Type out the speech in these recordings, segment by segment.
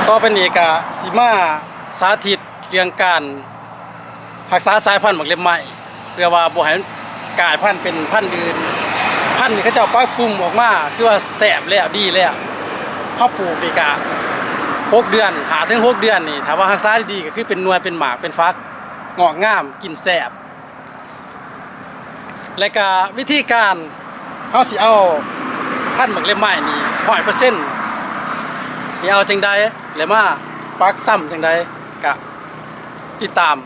ຕໍ່ໄປນີ້ກະຊິມາສາທິດເລື່ອງການຮັກສາສາຍພັນໝາກເລັບໄມ້ ເພື່ອວ່າບໍ່ໃຫ້ມັນກາຍພັນເປັນພັນອື່ນ. ພັນນີ້ເຂົາເຈົ້າປັບປຸງອອກມາ ຄືວ່າແຊບແລ້ວ ດີແລ້ວ. ເຮົາປູກນີ້ກະຫົກເດືອນ ຫ້າເຖິງຫົກເດືອນນີ້ ຖ້າວ່າຮັກສາດີໆ ກະຄືເປັນໜ່ວຍ ເປັນໝາກ ເປັນຝັກ ງອກງາມ ກິນແຊບ. ແລະກະວິທີການ ເຮົາຊິເອົາພັນໝາກເລັບໄມ້ນີ້ຮ້ອຍເປີເຊັນນີ້ ເອົາຈັ່ງໃດ ແລະມາປັກຊຳຈັ່ງໃດ ກະຕິດຕາມ.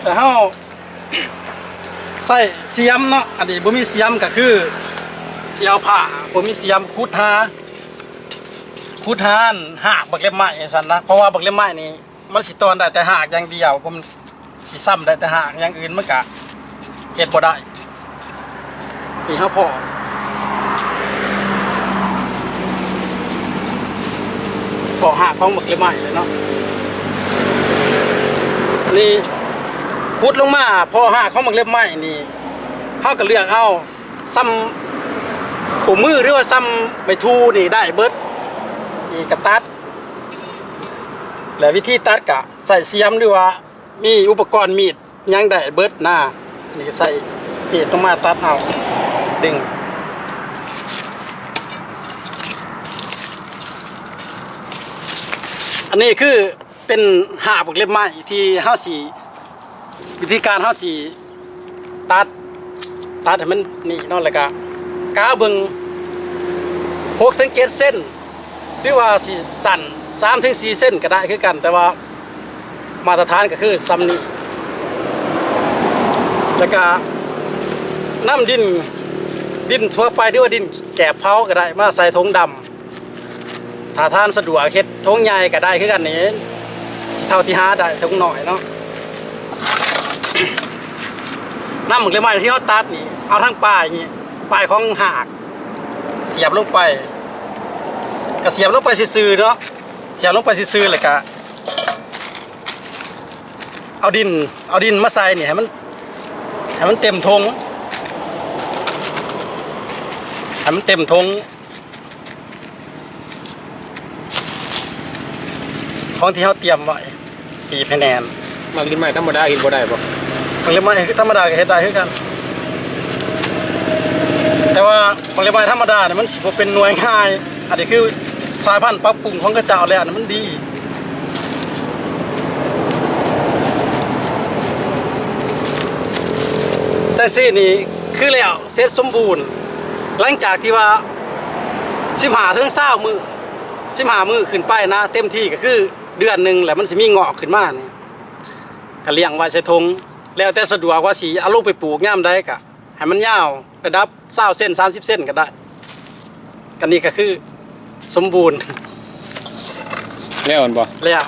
ແລະເຮົາໃຊ້ສຽມເນາະ ອັນນີ້ບໍ່ມີສຽມກະຄືຊິເອົາຜ້າບໍ່ມີສຽມຂຸດຫາ ຂຸດຫາຮາກບັກເລັບໄມ້ຈັ່ງຊັ້ນນະ ເພາະວ່າບັກເລັບໄມ້ນີ້ ມັນຊິຕອນໄດ້ແຕ່ຮາກຢ່າງດຽວ ບໍ່ແມ່ນຊິຊຳໄດ້ແຕ່ຮາກ ຢ່າງອື່ນມັນກະເຮັດບໍ່ໄດ້. ນີ້ເຮົາພໍ້ ພໍ້ຮາກຂອງບັກເລັບໄມ້ເລີຍເນາະ. ນີ້ຂຸດລົງມາພໍ້ຮາກຂອງບັກເລັບໄມ້ນີ້ ເຮົາກະເລືອກເອົາ ຊຳໂປ້ມື ຫຼືວ່າຊຳໄມ້ທູນີ້ໄດ້ເບິດ. ນີ້ກະຕັດ ແລະວິທີຕັດກະໃຊ້ສຽມ ຫຼືວ່າມີອຸປະກອນມີດຫຍັງໄດ້ເບິດນະ. ນີ້ກະໃຊ້ມີດລົງມາຕັດເອົາ ດຶງ. ອັນນີ້ຄືເປັນຮາກບັກເລັບໄມ້ທີ່ເຮົາຊິ ວິທີການເຮົາຊິຕັດ ຕັດໃຫ້ມັນນີ້ເນາະ ແລ້ວກະກາເບິ່ງຫົກເຖິງເຈັດເຊັນ ຫຼືວ່າຊິສັ້ນສາມເຖິງສີ່ເຊັນກະໄດ້ຄືກັນ ແຕ່ວ່າມາດຕະຖານກະຄືຊ່ຳນີ້. ແລ້ວກະນຳດິນ ດິນທົ່ວໄປ ຫຼືວ່າດິນແກບເຜົາກະໄດ້ ມາໃສ່ຖົງດຳ. ຖ້າທ່ານສະດວກເຮັດຖົງໃຫຍ່ກະໄດ້ຄືກັນນີ້ ເທົ່າທີ່ຫາໄດ້ຖົງນ້ອຍເນາະ. ນຳບັກເລັບໄມ້ທີ່ເຮົາຕັດນີ້ ເອົາທາງປາຍນີ້ ປາຍຂອງຮາກ ສຽບລົງໄປ ກະສຽບລົງໄປຊື່ໆເນາະ ສຽບລົງໄປຊື່ໆ ແລ້ວກະເອົາດິນ ເອົາດິນມາໃສ່ນີ້ ໃຫ້ມັນ ໃຫ້ມັນເຕັມຖົງ ໃຫ້ມັນເຕັມຖົງ ຂອງທີ່ເຮົາຕຽມໄວ້ ຕີບໃຫ້ແໜ້ນ. ໝາກລິນໄມ້ທຳມະດາເຮັດບໍ່ໄດ້ບໍ່? ໝາກລິນໄມ້ທຳມະດາກະເຮັດໄດ້ຄືກັນ ແຕ່ວ່າໝາກລິນໄມ້ທຳມະດານີ້ມັນຊິບໍ່ເປັນໜ່ວຍງ່າຍ. ອັນນີ້ຄືສາຍພັນປັບປຸງຂອງເຂົາເຈົ້າແລ້ວ ອັນນີ້ມັນດີ. ຈັ່ງຊີ້ນີ້ຄືແລ້ວ ເສັດສົມບູນ. ຫຼັງຈາກທີ່ວ່າສິບຫ້າເຖິງຊາວມື້ ສິບຫ້າມື້ຂຶ້ນໄປນະ ເຕັມທີ່ກະຄືເດືອນໜຶ່ງ ແລ້ວມັນຊິມີງອກຂຶ້ນມານີ້ ກະລ້ຽງໄວ້ໃສ່ຖົງ ແລ້ວແຕ່ສະດວກວ່າຊິເອົາລົງໄປປູກຍາມໃດ ກະໃຫ້ມັນຍາວລະດັບຊາວເຊັນ ສາມສິບເຊັນກະໄດ້. ກະນີ້ກະຄືສົມບູນແລ້ວແມ່ນບໍ່? ແລ້ວ.